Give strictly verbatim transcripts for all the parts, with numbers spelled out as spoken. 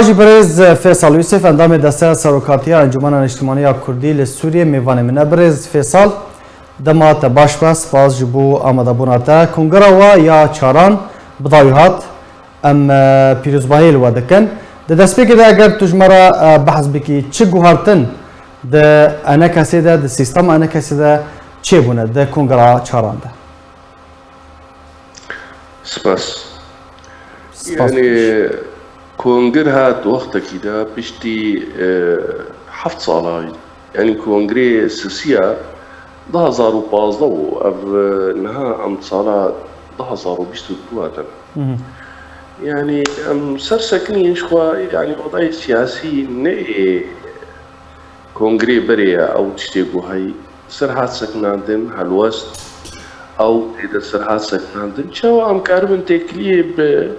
Jî birêz Fêsal Yûsif, endamê Desteya Serokatiya Encûmena Niştimanî ya Kurdî li Sûriyê, mêvanê min e. Birêz Fêsal, dema te baş be, spas ji bo amadebûna te. Kongera we ya çaran bi dawî hat, em, e, pîrozbahiyê li we dikin. Di destpêkê de eger tu ji me re, e, behs bikî, çi guhertin di ENKSê de, di sîstema ENKSê de çêbûne di kongera çaran de? Spas. Spas. Yani, kongir hat wextekî de piştî, e, heft sala, yani kongrê sisiya du hazar û pazdeh û ev, e, niha em sala du hazar û bîst û du hatin. Hı hı. Yani, em ser sekinî ji xwe, yani, odayê siyasî ne ê kongrê berê ye ew tiştê ku heyî ser hat sekinandin, helwest ew tê de ser hat sekinandin. Çawa em karibin têkiliyê bi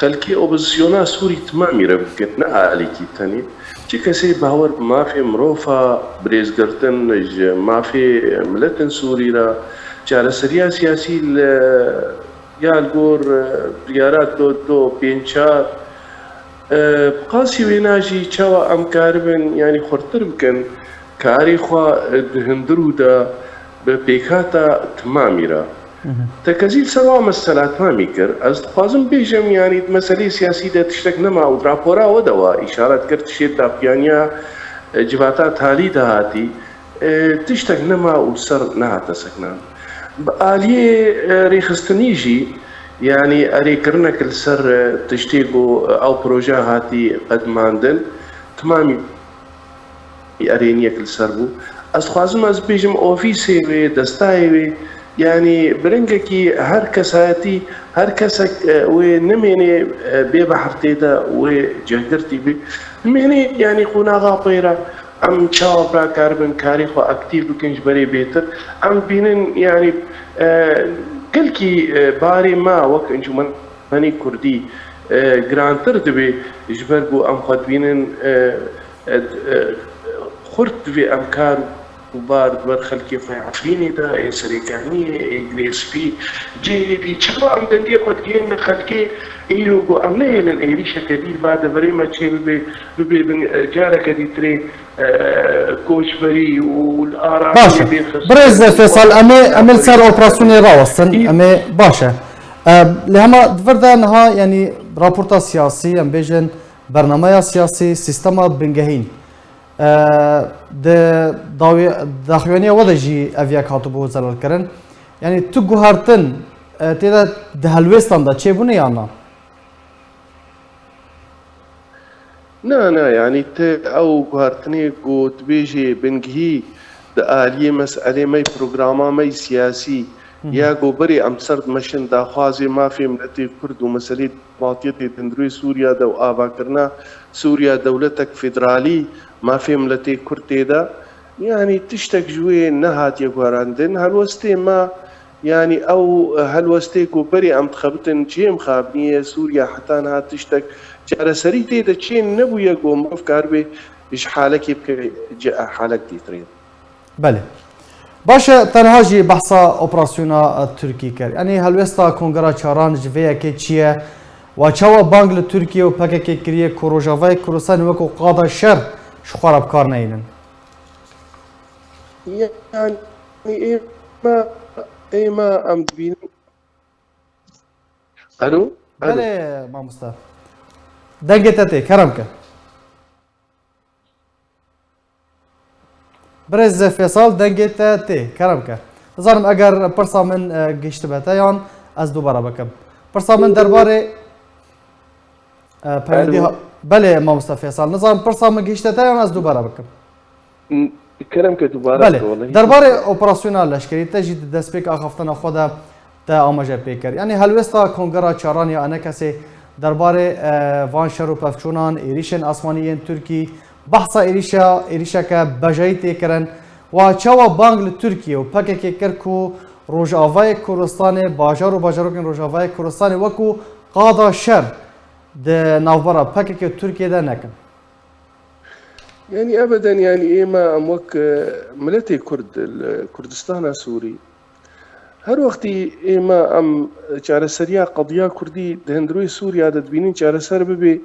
xelkê opozisyona Sûrî timamî re bikin, ne alîkî tenê. Çi kesê bawer bi mafê mirofa, birêzgirtin ji mafê miletin Sûrî re, çareseriya siyasî li ya li gor, e, biryara do do pênc çar, e, bi qasî wêna jî çawa em karibin, yanî xurttir bikin, karê xwe, e, di hundir û de bi pêkhata timamî re. Hı hı. Tekezî li ser wa mesela timamî kir. Ez dixwazim bêjim, yanî di meseleyê siyasî de tiştek nema û di rapora we de wa îşaret kir, tiştê dapiyaniya, e, civata talî de hatî. E, tiştek nema û li ser nehate sekinan. Bi aliyê, e, rêxistinî jî, yanî erêkirinek li ser, e, tiştê ku, e, ew proje hatî qedimandin, timamî erêniyek li ser bû. Ez dixwazim ez bêjim ofîsê wê, destayê wê, yanî bi rengekî her kesayetî, her kesek, e, wê nemênê, e, bê behf tê de wê cihgirtî bê. Dimênê, yanî qonaxa peyra. Em çawa bira karibin karê xwe aktîf bikin ji berê bêtir? Em dibînin, yanî, e, gelkî, e, barê me wek encûmenê kurdî, e, girantir dibe, ji ber ku em xwe dibînin, e, e, e, xurt divê em kar û bar di ber xelkê xwe yê Efrînê de, ê Serêkaniyê, ê Girê Spî, cihê dî. Çawa em dengê xwe digihînin xelkê? Îro ku em nehêlin êrîşeke dî li va deverê me çêbibe, bibe bin, e, careke dîtirê, e, koçberî û li aramiyê. Baş e. Bêxist. Birêz Fêsal, em ê, em ê li ser operasyonê rawestin. Î- Em ê, baş e. E, lê hema di vir de niha, yanî raporta siyasî, em bêjin bernameya siyasî, sîstema bingehîn, e, di dawî-, daxuyaniya we de jî ev yek hatibû zelalkirin. Yanî tu guhertin, e, tê de di helwêstan de çêbûne yan na? Na, na, yanî ti ew guhertinê ku dibêjê bingehî di aliyê meselê me yê programa me yê siyasî, hı hı, ya ku berê em ser dimeşin daxwazê mafê miletê Kurd û meselê matiyetê di hundirê Sûriya de û avakirina Sûriya dewletek federalî, mafê miletê Kurd tê de, yanî tiştek ji wê nehatiye guherandin. Helwestê me Yanî ew helwestê ku berê em dixebitin cihê mixabinî ye, Sûriya heta niha tiştek çareserî tê de çê nebûye ku mirov karibe ji halekê bike ci halek dîtirê. Belê. Baş e, te niha jî behsa operasyona, e, Tirkî kir. Yanî helwesta Kongera Çaran ji vê yekê çi ye? Wa çawa bang li Tirkiye û P K K kiriye ku Rojavayê Kurdistanê wekî qada şer ji xwe re bi kar neynin? Yanî ême, ême em dibînin. Alo? Alo. Belê, mamoste. Dengê te tê, kerem ke. Birêz Fêsal, dengê te tê, kerem ke. Nizanim eger pirsa min, e, gihiştibe te yan ez dubare bikim. Pirsa min derbarê, e, peyvendî Alo. ha-, belê, mamoste Fêsal. Nizanim pirsa min gihişte te yan ez dubare bikim. N-, kerem ke dubare Belê. bike, welahi. Derbarê operasyona leşkerî te jî di destpêk axaftina xwe de te amaje pê kir. Yanî helwesta Kongera Çaran ya ENKSê derbarê, e, van şer û pevçûnan, êrîşên asmanî yên Tirkî, behsa êrîşa, êrîşeke bejayî tê kirin. Wa çawa bang li Tirkiye û P K K kir ku Rojavayê Kurdistanê, bajar û bajarokên Rojavayê Kurdistanê wekî qada şer di navbera P K K û Tirkiye de nekin? Yanî ebeden, yanî ême em wek, e, miletê Kurd li Kurdistana Sûrî, her wextî ême em çareseriya qediya Kurdî di hundirê Sûriya de dibînin çareser bibe,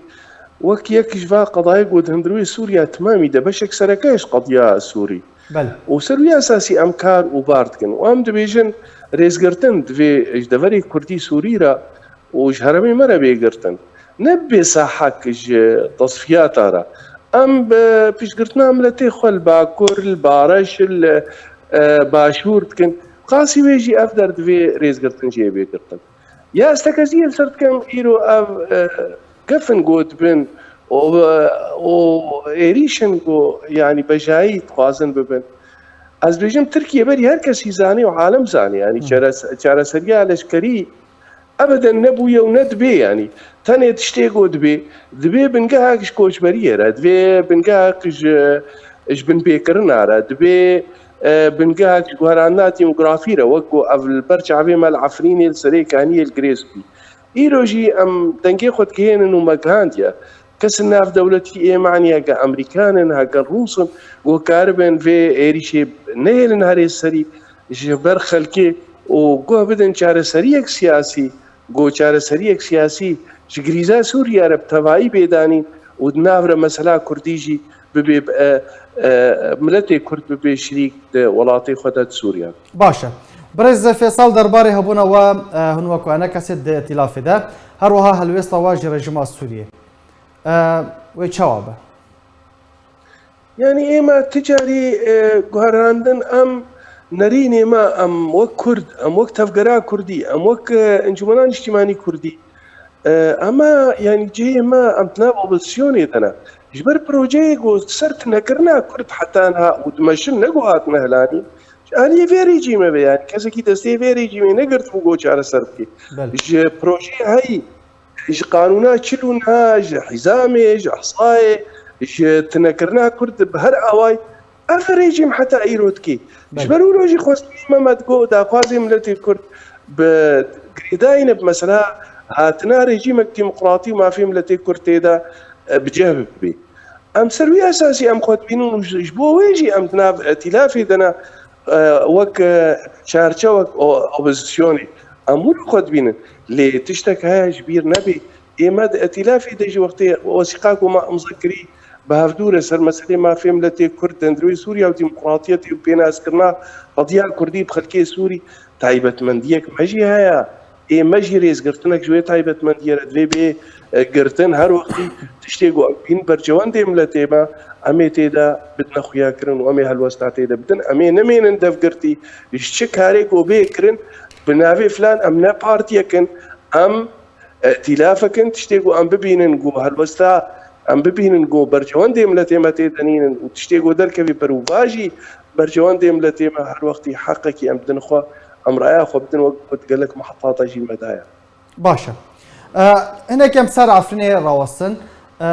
Wek yek ji va qedayê ku di hundirê Sûriya timamî de beşek sereke ye ji qediya Sûrî. Belê. Û ser wî esasî em kar û bar dikin. Û em dibêjin rêzgirtin divê ji deverê Kurdî Sûrî re û ji herêmê me re bê girtin. Ne bê sahek ji tesfiyata re. Em bi piştgirtina miletê xwe li Bakur, li Bareş, li, e, Başûr dikin. Qasî wê jî ev der divê rêzgirtin jê bê girtin. Ya ez tekeziyê li ser dikim, îro ev, e, gef in got bin û, û êrîş in ku, yanî, bejayî dixwazin bibin. Ez bêjim, Tirkiye berî her kesî zanî û alem zanî, yanî, Hı. çares-, çareseriya leşkerî ebeden nebûye û ne dibê, yanî, tenê tiştê ku dibê, dibê bingehek ji koçberiyê re, dibê bingehek ji, ji binpêkirina re, dibê, e, bingehek ji guherandina demografî re, wek ku ev li ber çavê me li Efrînê, li Serê Kaniyê, li Girê Spî. Îro jî em dengê xwe digihênin û me gihandiye. Kesên navdewletî ê, manî heke Amerîkan in, heke Rûs in, ku karibin vê êrîşê nehêlin herê serî ji ber xelkê û guh bidin çareseriyek siyasî, ku çareseriyek siyasî ji grîza Sûriye re bi tevayî bê danîn û di nav re mesela Kurdî jî bibê, e, e, miletê Kurd bibê şirîk di welatê xwe de di Sûriye. Baş e. Birêz Fêsal, derbarê hebûna we, e, hûn wekî enekesê di îtîlafê de, her wiha helwêsta we ji rejîma Sûriyê, e, wê çawa be? Yanî ême ti carî, e, guherandin em nerînê me, em wek Kurd, em wek tevgera Kurdî, em wek, e, encûmena niştîmanî Kurdî, e, em e, yanî cihê me, em di nav opozîsyonê de ne. Ji ber projeyê ku ser tunekirina Kurd heta niha û dimeşin ne ku hatine hilanîn, ji aliyê vê rejîmê ve, yanî kesekî destê vê rejîmê negirtibû ku çareser bike. Belê. Ji projeyê heyî, ji qanûna çil û neh, ji hîzamê, ji ihsayê, ji tunekirina Kurd bi her awayî, ev rejîm heta îro dikê. Belê. Ji ber wilo jî xwestinê me, me digot daxwazê miletê Kurd bi girêdayî ne, bi mesela hatina rejîmek demokratî û mafê miletê Kurd tê de, e, bi cih bibê. Em ser wî esasî em xwe dibînin û ji, ji bo wê jî em di nav îtîlafê de ne, e, wek, e, çarçewek o-, opozîsyonê. Em wilo xwe dibînin. Lê tiştek heye ji bîr nebê. Ê me di îtîlafê de jî wextê wesîqa ku me imza kirî bi hevdû re ser meselê mafê miletê Kurd di hundirê Sûriya û demokratiyetê û pênaskirina qediya Kurdî bi xelkê Sûrî, taybetmendiyek me jî heye. Ê me jî rêzgirtinek ji wê taybetmendiyê re divê bê, e, girtin. Her wextî tiştê ku em bîn berjewendê miletê me, em ê tê de bidine xuyakirin û em ê helwesta tê de bidin. Em ê nemênin devgirtî. Ji çi karê ku bê kirin, bi navê filan em ne partiyek in, em, e, îtîlafek in. Tiştê ku em bibînin ku helwesta, em bibînin ku berjewendê miletê me tê de nînin û tiştê ku derkevî berûva jî berjewendê miletê me, her wextî heqekî em bidin xwe, em raya xwe bidin, wek got gelek mihebata jî me daye. Baş e. E, hinek em ser Efrînê rawestin. E,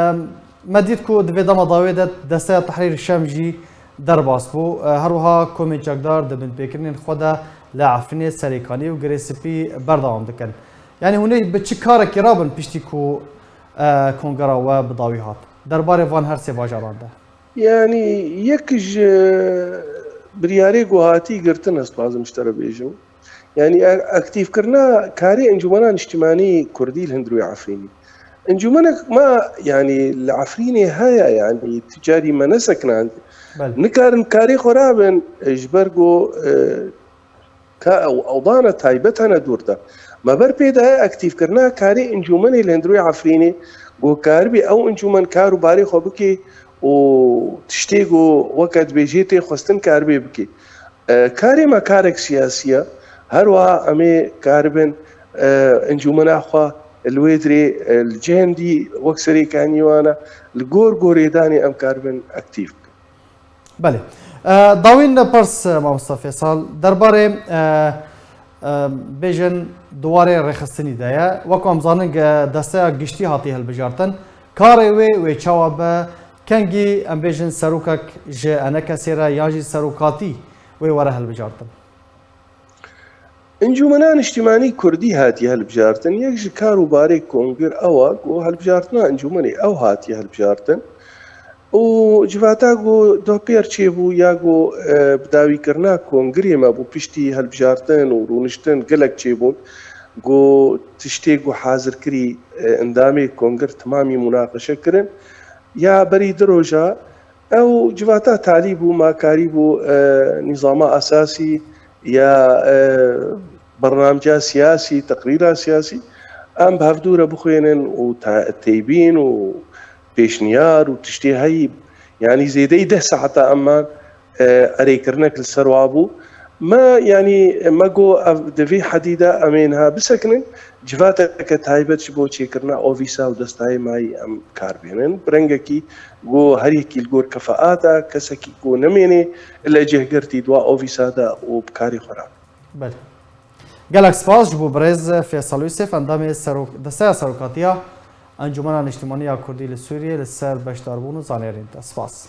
me dît ku di vê dema dawê de Desteya Tehrîr Şem jî derbas bû. E, her wiha komên çekdar di binpêkirinên xwe de li Efrînê, Serêkanî û Girê Spî berdewam dikin. Yanî hûn ê bi çi karekî rabin piştî ku, e, kongera we bi dawî hat? Derbarê van her sê bajaran de. Yanî yek ji biryarê ku hatî girtin, ez dixwazim ji te re bêjim. Yanî a-, aktîfkirina karê Encûmena Niştimanî Kurdî li hundirê Efrînê. Encûmenek me, yanî li Efrînê heye, yanî tu carî me nesekinand. Belê. Nikarin karê xwe rabin, e, ji ber ku, e, ka ew, ewdana taybet hene dûr de. Me ber pê daye aktîfkirina karê encûmenê li hundirê Efrînê, ku karibî ew encûmen kar û barê xwe bike û tiştê ku weke dibêjê tê xwestin karibê bike. E, karê me karek siyasî ye. Her wiha em ê karibin, e, encûmena xwe li wê dirê, e, li cihên dî wek Serêkanî wan e, li gor gorêdanê em karibin aktîf bikin. Belê. E, dawîn pirs, e, Mamosta Fêsal, derbarê, e, e, bêjin di warê rêxistinî de ye. Wek em zanin, e, desteya giştî hatiye hilbijartin. Karê wê, wê çawa be? Kengî, em bêjin, serokek ji enekesê re yan jî serokatî wê were hilbijartin? Encûmena Niştimanî Kurdî hatiye hilbijartin. Yek ji kar û barê kongir ew e ku hilbijartina encûmenê ew hatiye hilbijartin. Û civata ku dohpêr çêbû ya ku, e, bi dawîkirina kongirê me bû, piştî hilbijartin û rûniştin gelek çêbûn. Go tiştê ku hazir kirî, e, endamê kongir timamî munaqeşe kirin. Ya berî di roja ew civata talî bû, ma karî bû, e, nîzama esasî ya, e, bernamca siyasî, teqrîra siyasî, em bi hevdû re bixwênin û ta-, teybîn û pêşniyar û tiştê heyî, yanî zêdeyî deh saeta em man, e, erêkirinek li ser wa bû. Me, yanî me got ev di vî hedî de em ê niha bisekinin, civateke taybet ji bo çêkirina ovîsa û destayê mayî em kar bênin. Bi rengekî got her yekî li gor kefaata, kesekî got nemênê li cihgirtî di wa ovîsa de û bi karê xwe re. Belê. Gelek spas ji bo birêz Fêsal Yûsif, endamê serok-, desteya serokatiya Encûmena Niştimanî ya Kurdî li Sûriyê li ser beşdarbûn û zaniyariyên te. Spas.